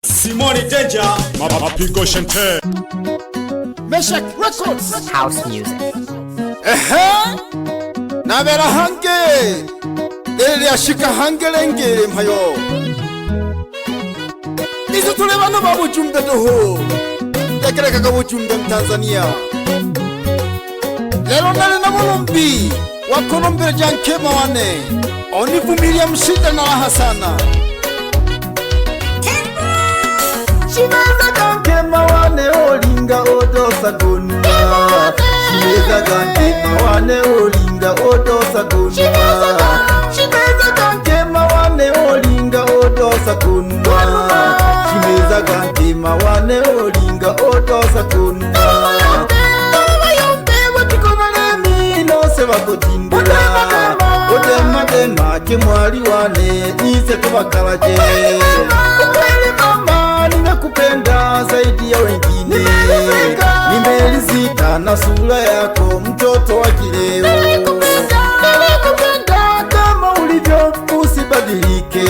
Simoni Danger, Mapigo Shante. Meshak Records. House music. Ehe, nabera hange leli ashika hangelengele mpayo izo tule bano babujumbe doho yakerekaga bujumbe Mtanzania lelo nali na mulumbi wakolombele jankema wane onivumilia mshida na raha sana. Shimeza gankema wane olinga odosa gonuma. Shimeza gankema wane olinga odosa gonuma. Shimeza gankema wane olinga odosa gonuma. Shimeza gankema wane olinga odosa gonuma. Bayombe batikonalemi nose bakotindula. Otema tema kimwali wane nise tubakalaje. Ukweli mama nimekupenda zaidi ya wengine. Nimelizika na sura yako mtoto wa kileo. Nilikupenda kama ulivyo usibadilike.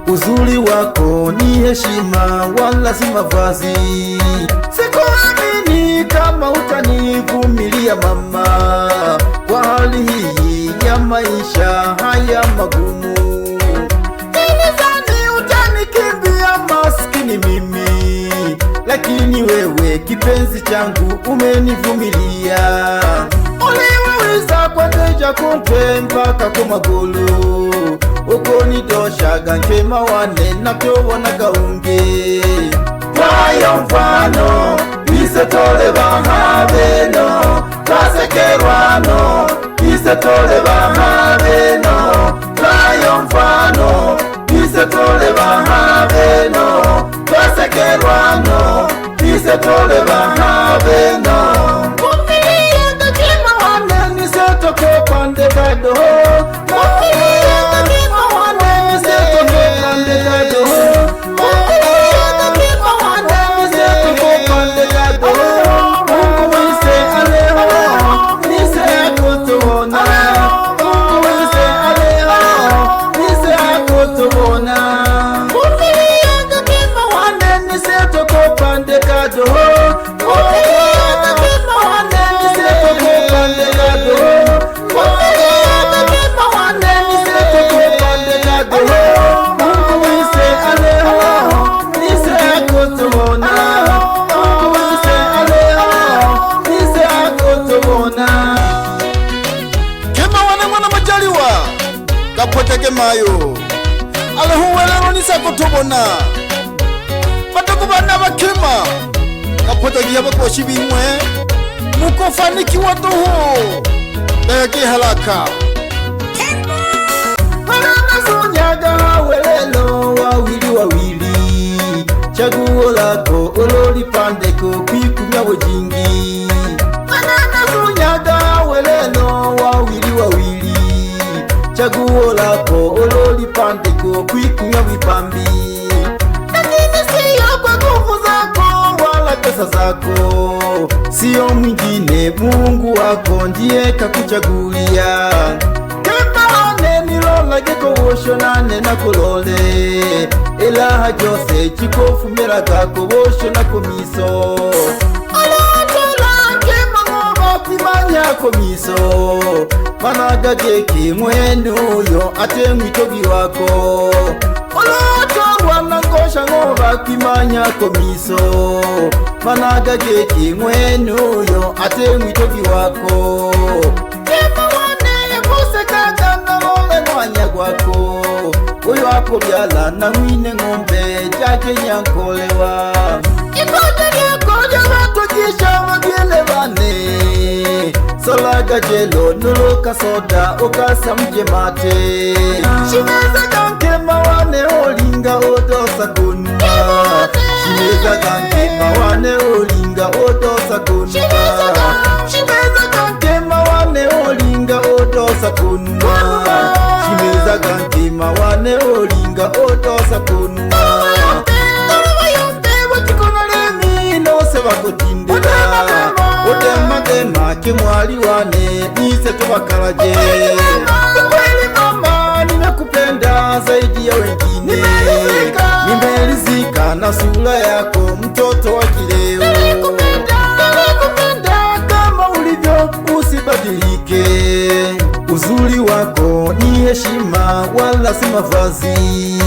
Uzuri wako ni heshima wala si mavazi. Sikuamini kama utanivumilia mama, kwa hali hii ya maisha haya magumu. Nilidhani utanikimbia maskini mimi, lakini wewe kipenzi changu umenivumilia. Uliweza kuendeja kuntwe mpaka kumagulu, ukonitoshaga nkema wane natobona gaunge. Twayo mfano isetole bahabeno twasekerwano isetole bahabeno. Twayo mfano isetole bahabeno twasekerwano isetole bahabeno. Vumilia nkema wane nisetoko pande kado. Vumilia nkema wane nisetoko pande kado. Vumilia nkema wane nisetoko pande kado. Mungu wise aleho nise akotobona. Mungu wise aleho nise akotobona. Vumilia nkema wane nisetoko pande kado. Vumilia nkema wane nisetoko pande kado. Vumilia nkema wane nisetoko pande kado. Mungu wise aleho nise akotobona. Mungu wise aleho nise akotobona. Kema wane mwana majaliwa kapoteke mayo alehuwelelo nisakotobona batakubana bakema kapotagia bakoshi bimwe mukofanikiwa toho bekihalaka Manazunyaga welelo wawili wawili chaguo lako ololipandeko kwikumya bujingi. Manazunyaga welelo wawili wawili chaguo lako ololipandeko kwikumya bipambi. Lakini siyo kwa nguvu zako wala pesa zako, sio mwingine Mungu wako ndiye kakuchagulia. Kema wane nilolage kowoshonane na kulole elaha jose chikofumira kakowosho na komiso. Olatola kema ngoba kwimanya komiso managa jeki mwenuyo ate mwitogi wako. Olatola nangosha ngoba kwimanya komiso managa jeki mwenuyo ate mwitogi wako. Kema wane kusekaga nalole mwanya gwako uyo akobyala na mwine ng'ombe jake nyankolewa. Ikoja lyakoja batugisha babyele bane solaga jelo nuluka soda ukasa mjemate. Shimeza gankema wane olinga odosa gonuma. Shimeza gankema wane olinga odosa gonuma. Shimeza gankema wane olinga odosa gonuma. Shimeza Onishaga nkima wane olinga otosa kunuma Otematema kimwali wane nise tubakalaje. Kweli mama nimekupenda zaidi ya wengine, nimelizika na sura yako mtoto wa kileo. Nimekupenda kama ulivyo usibadilike, uzuri wako ni heshima wala si mavazi.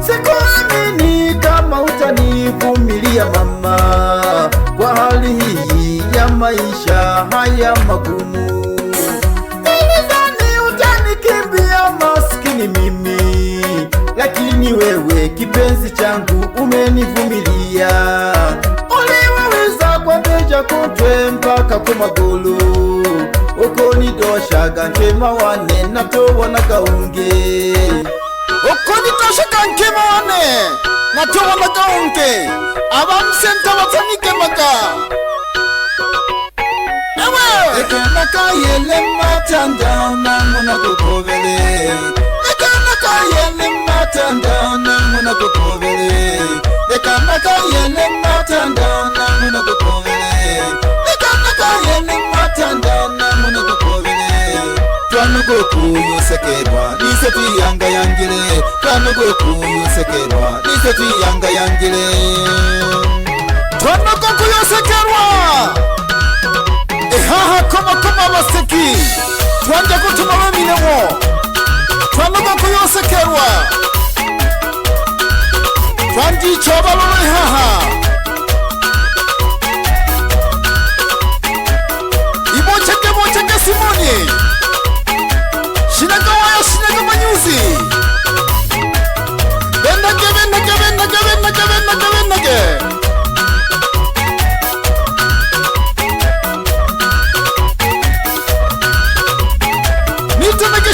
Sikuamini kama utanivumilia mama, kwa hali hii ya maisha haya magumu. Nilidhani utanikimbia maskini mimi, lakini wewe kipenzi changu umenivumilia. Uliwaweza kwa beja kutwe mpaka kwa magulu, ukonidoshaga nkema wane natowa na kaunge. Ukonitoshaga nkema wane natowa na kaunge abamsenta batanigemaka. Ekana kayele matanda nangona kukobele. Ekana kayele matanda nangona kukobele. Ekana kayele matanda nangona kukobele. Ekana kayele matanda nangona kukobele. Twanugo kuyosekerwa nise tuyanga yangile. Twanugo kuyosekerwa nise tuyanga yangile. Twanugo kuyosekerwa. Ehaha koma koma baseki twanja kutuma baminewo twanugo kuyosekerwa twandicho balolo ehaha ibocheke bocheke Simoni shinaga waya shinaga manyuzi bendage bendage bendage bendage bendage bendage.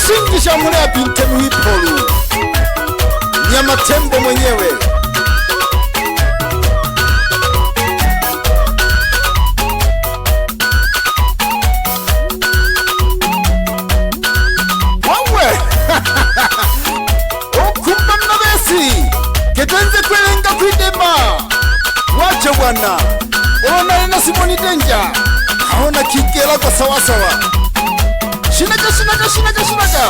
Shingisha mulea binte muhipolu nyama tembo mwenyewe. Wawe okumba mnabesi ketenze kwelenga kwidema wache bwana onale na Simoni Danger haona kigela kwa sawasawa. Shinaga shinaga shinaga shinaga.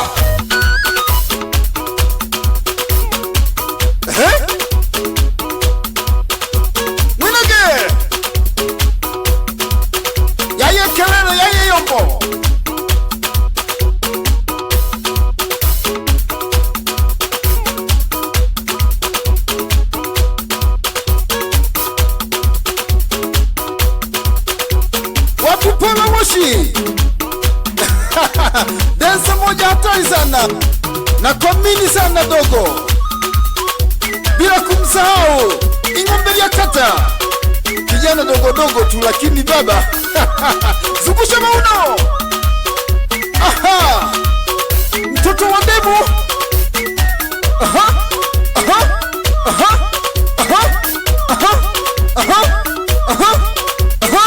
Eh? Winage. Yaye kelele yaye yombo. Wakupewa moshi. Densa moja hatari sana na komini sana dogo, bila kumsahau ing'ombe ya kata kijana dogo dogo tu lakini baba zungusha mauno. Aha, mtoto wa demu. Aha, aha, aha, aha, aha, aha, aha, aha.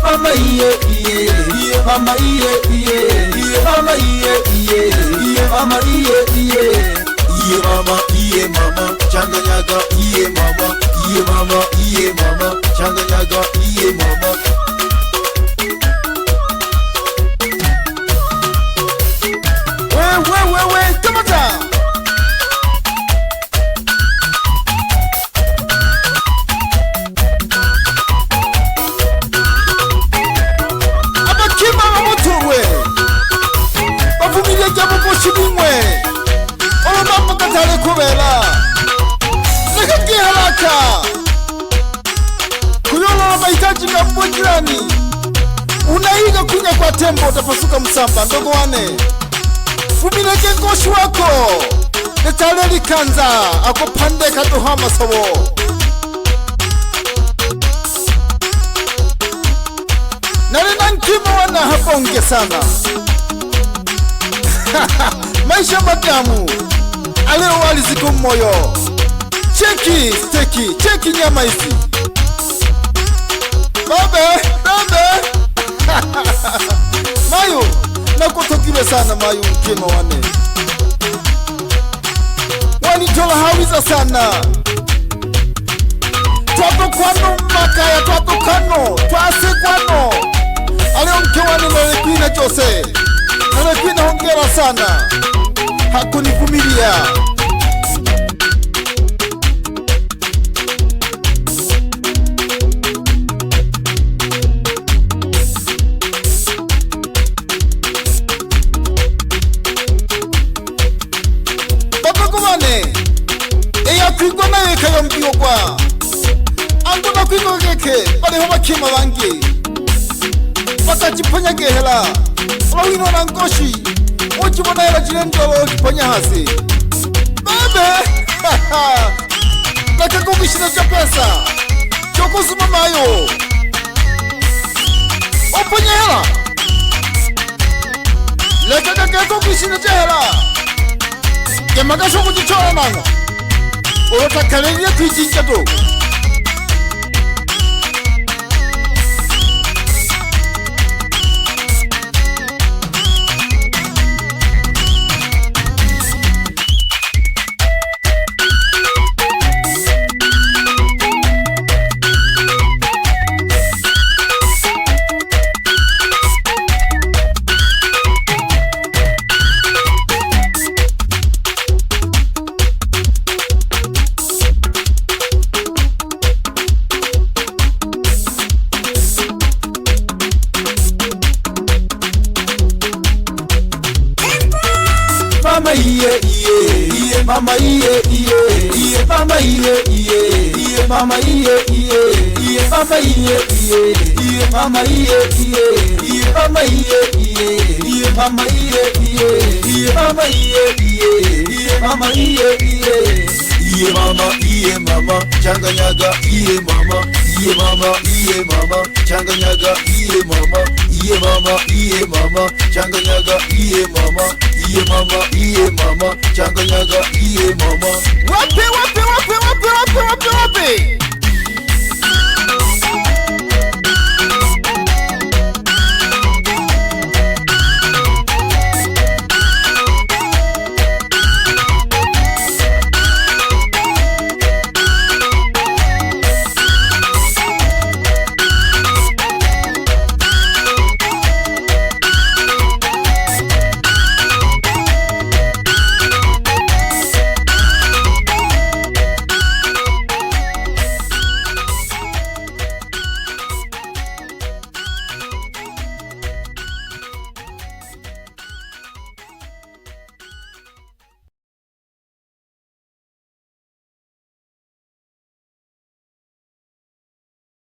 Mama iye iye iye mama iye iye iye mama iye iye iye mama iye iye iye mama iye mama changanyaga iye mama iye mama iye mama changanyaga iye mama. We we we kamata. Abakima bamuturwe bavumilie jabugoshi bimwe olobambo katale kubela nekagiharaka kuyolola mahitaji nga jirani unaiga kunya kwa tembo utapasuka msamba ndogo wane fumileke ngoshi wako netale likanza akopande katuha masobo nalina nkima wana habonge sana. Maisha matamu aleo waliziku moyo. Cheki steki cheki nyama hizi babe babe. Mayu nakutokiwe sana mayu nkima wane. Wanitola hawiza sana twatukwano makaya twatukano twasikwano alionkewane nalekwina chose nalekwina hongera sana hakunivumilia. Eyakwigwa naye kayombiogwa angona kwigwa geke baliho bakima bangi bakajiponya gehela olawino na ngoshi ojibona hela jilendolo ojiponya hasi bebe nakakugishina cha pesa chokusuma mayo oponya hela lekakakekogishina cha hela kemakasho kujichola nanga olotakalelie kwijinja to. Mama iye iye iye mama iye iye iye mama iye iye iye mama iye iye iye mama iye iye iye mama iye iye iye mama iye iye iye mama iye iye iye mama iye iye iye mama iye iye iye mama iye mama changanyaga iye mama iye mama iye mama changanyaga iye mama iye mama iye mama changanyaga iye mama iye mama iye mama changanyaga.